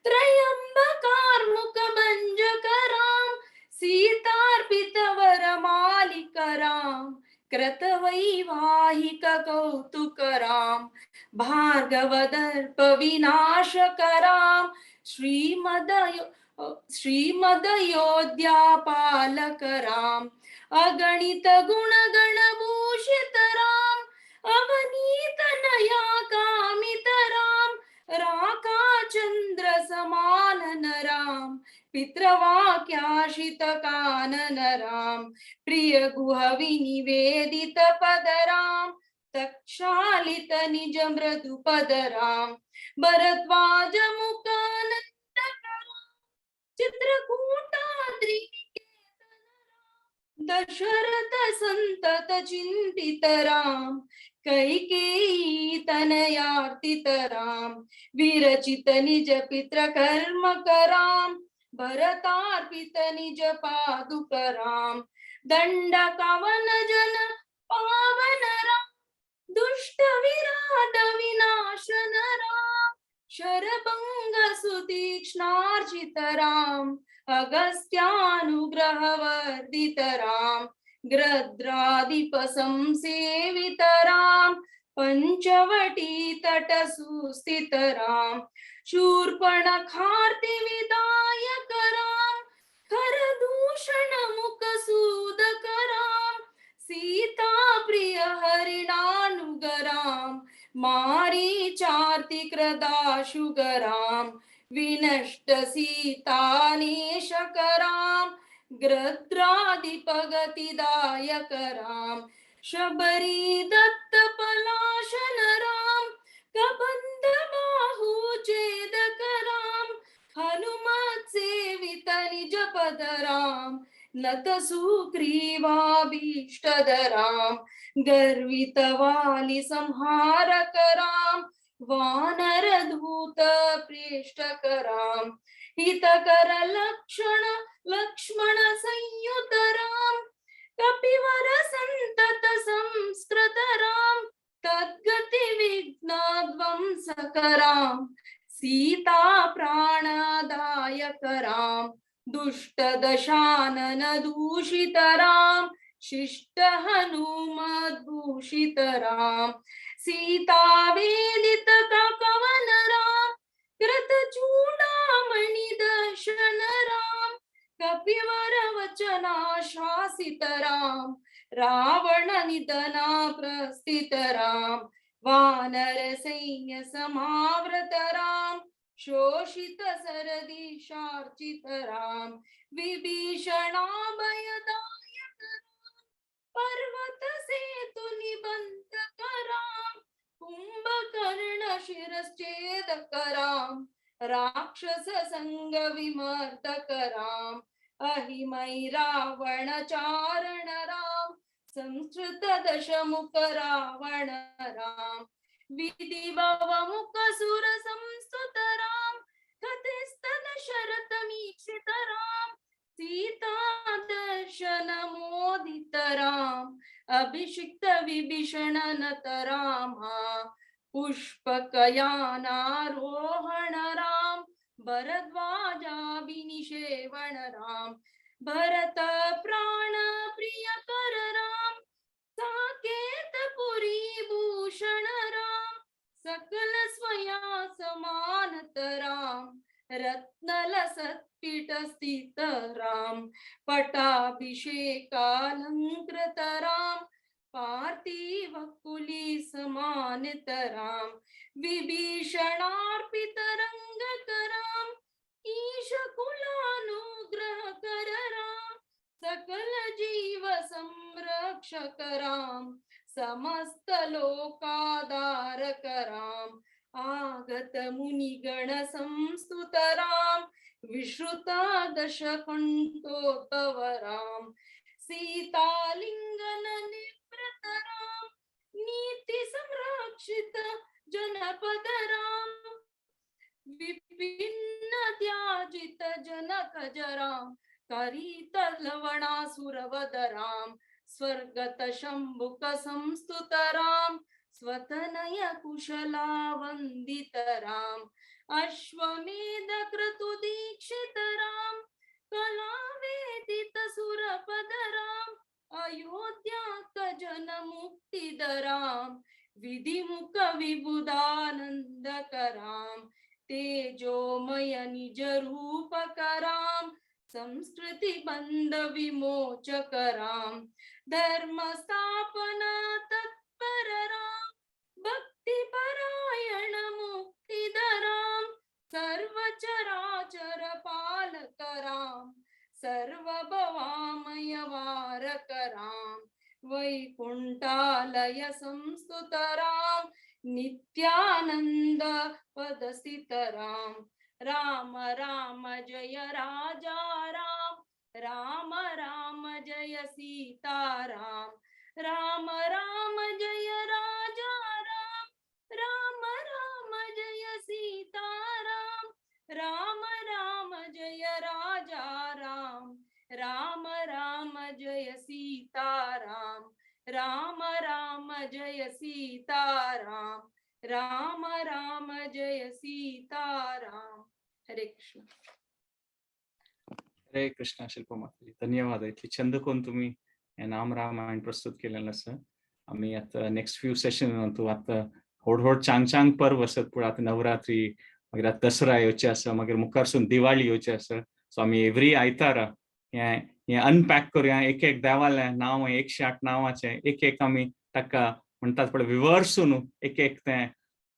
त्रयंबकार्मुक भंजक राम, सीतार्पित वर मालिक राम, कृत वैवाहिक कौतुक राम, भार्गव दर्प विनाशक राम, श्रीमदयोध्या पालक राम, अगणित गुण गण भूषित राम, अवनीत नया कामित राम, राका चंद्र समानन राम, पितृवाक्याशित कानन राम, प्रिय गुह विनिवेदित पद राम, तक्षालित निज मृदु पद राम, भरद्वाज मुखानंद चित्रकूटाद्रि दशरथ संतत चिंतित राम, कैकेयी तनयार्तित राम, विरचित निज पितृ कर्म कराम, भरतार्पित निज पादुक राम, दंड कवन जन पावन राम, दुष्ट विराध विनाशन राम, शरभंग सुतीक्ष्णार्जित राम, अगस्त्यानुग्रह वर्धित राम, गृध्राधिप संसेवित राम, पंचवटी तट सुस्थित राम, शूर्पणखार्ति विदायक राम, खरदूषण मुख सूदक राम, सीता प्रिय हरिणानुग राम, मारीचार्ति कृदाशुग राम, विनष्ट सीतानेशक राम, गृध्राधिपगतिदायक राम, शबरी दत्त कमलाशन राम, कबंध बाहु छेदक राम, हनुमत सेवित निज पद राम, नत सुग्रीवाभीष्टद राम, गर्वित वाली संहारक राम, वानर दूत प्रेष्ठक राम, हितकर लक्षण लक्ष्मण संयुत राम, कपिवर संतत संस्कृत राम, तद्गति विघ्नध्वंसक राम, सीता प्राणदायक राम, दुष्ट दशानन दूषित राम, शिष्ट हनुमद्भूषित राम, सीता वेदित कवन राम, कृत चूडामणि दर्शन राम, कपिवर वचनाशासित राम, रावण निधना प्रस्थित राम, वानर सैन्य समावृत राम, शोषित सरदिशार्चित राम, विभीषणाभयदायक राम, पर्वत सेतु निबंधक राम, कुंभकर्ण शिरश्छेदक राम, राक्षस संग विमर्दक राम, अहिमय रावण चारण राम, संस्कृत दशमुख रावण राम, विधि मुख सुर संस्तुत राम, कथिस्त दशरथ मीक्षित राम, सीता दर्शन मोदित राम, अभिषिक्त विभीषण नत राम, पुष्पकयानारोहण राम, भरद्वाजाभिनिषेवण राम, भरत प्राण प्रिय कर राम, साकेतपुरी भूषण राम, सकल स्वया समानत राम, रत्नल सत्पीठ स्थित राम, पटाभिषेकालंकृत राम, पार्थिव कुली समानित राम, विभीषणार्पित रंगक राम, ईश कुलानुग्रह कर राम, सकल जीव संरक्षक राम, समस्त लोकाधारक राम, आगत मुनिगण संस्तुत राम, विश्रुत दशकंठोद्भव राम, सीतालिंगन निवृत राम, नीति संरक्षित जनपद राम, विपिन त्याजित जनक राम, करीत लवणासुरवद राम, स्वर्गत शंभुक संस्तुत राम, स्वतनय कुशला वंदित राम, अश्वमेध क्रतु दीक्षित राम, कला वेदित सुरपद राम, अयोध्या जन मुक्तिद राम, विधिमुख विबुधानंद राम, तेजोमय निज रूपक राम, संस्कृति बंध विमोचक राम, धर्म स्थापना तत्पर राम, भक्ति परायण मुक्तिद राम, सर्वचराचर पालक राम, सर्व भवामय वारक राम, वैकुंठालय संस्तुत राम, नित्यानंद पदस्थित राम, राम राम जय राजा राम, राम राम जय सीता राम, राम राम जय राजा राम, राम राम जय सीता राम, राम राम जय राजा राम, राम राम जय सीता राम, राम राम जय सीता राम, राम राम जय सीता राम। हरे कृष्ण। हरे कृष्णा। शिल्पा माताजी, धन्यवाद। इतली छंद करून तुम्ही हे नाम रामायण प्रस्तुत केलेलं आसा। आमी आतां नेक्स्ट फ्यू सेशन तूं आतां व्हड व्हड चांग चांग पर्व आसत पूण आतां नवरात्री, मागीर आतां दसरा येवचे आसा, मागीर मुखारसून दिवाळी येवची आसा। सो आमी एवरी आयतारा हें हें अनपॅक करुया, एक एक देवालें नांव, 108 नांवाचें एक एक आमी ताका म्हणटात पळय विवर्सून एक एक तें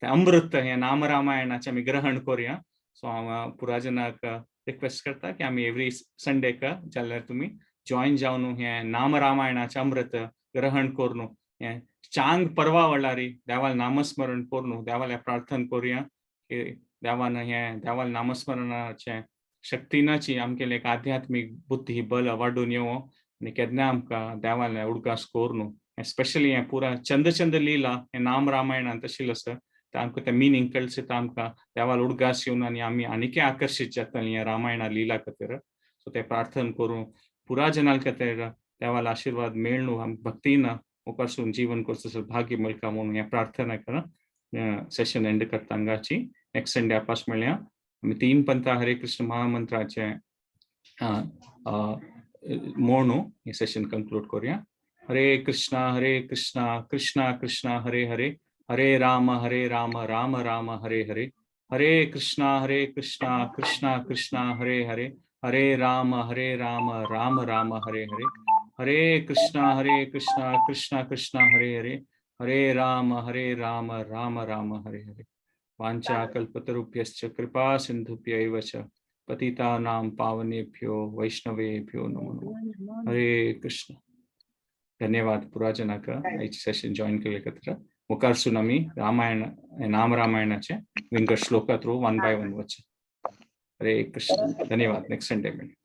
तें अमृत हें नाम रामायणाचें आमी ग्रहण करुया। सो हांव पुराजनाक रिक्वेस्ट करता की आमी एवरी संडेक जाल्यार तुमी जॉयन जावन हें नाम रामायणाचें अमृत ग्रहण करून हें चांग परवा वळारी देवाल नामस्मरण करून देवाला प्रार्थना करूया की देवान हें देवाल नामस्मरणाचें शक्तीनाची आमगेले एक आध्यात्मीक बुद्धी बल वाडून येवो आनी केन्ना आमकां देवाले उडगास करून, स्पेशली हें पुरा चंद चंद लीला हें नाम रामायणान तशें आसा, ते आमकां तें मिनींग कळचे तर आमकां देवाल उडगास येवन आनी आमी आनीकय आकर्शीत जातली ह्या रामायणा लीला खातीर. सो ते प्रार्थना करूं पुरा जनाल खातीर देवाल आशिर्वाद मेळ्ळू, आम भक्तीन मुखारसून जीवन करचो भाग्य मेळका म्हणून हें प्रार्थना करा. सेशन एंड करता हांगाची. नेक्स्ट संडे आपास मेळया. आमी तीन पंथा हरे कृष्ण महामंत्राचे म्हणू हे सेशन कंक्लूड करूया. हरे कृष्णा हरे कृष्णा कृष्णा कृष्णा हरे हरे, हरे राम हरे राम राम राम हरे हरे, हरे कृष्णा हरे कृष्णा कृष्णा कृष्णा हरे हरे, हरे राम हरे राम राम राम हरे हरे, हरे कृष्णा हरे कृष्णा कृष्णा कृष्णा हरे हरे, हरे राम हरे राम राम राम हरे हरे. वाञ्छा कल्पतरुभ्यश्च कृपा सिन्धुभ्य एव च पतितानां पावनेभ्यो वैष्णवेभ्यो नमो नमः. हरे कृष्ण. धन्यवाद पुरा जनाक आयचे सेशन जॉईन केले खातीर. मुखारसून आमी रामायण, नाम रामायणाचे विंगड shloka through one by one वच. हरे कृष्ण. धन्यवाद. नेक्स्ट संडे मेळया.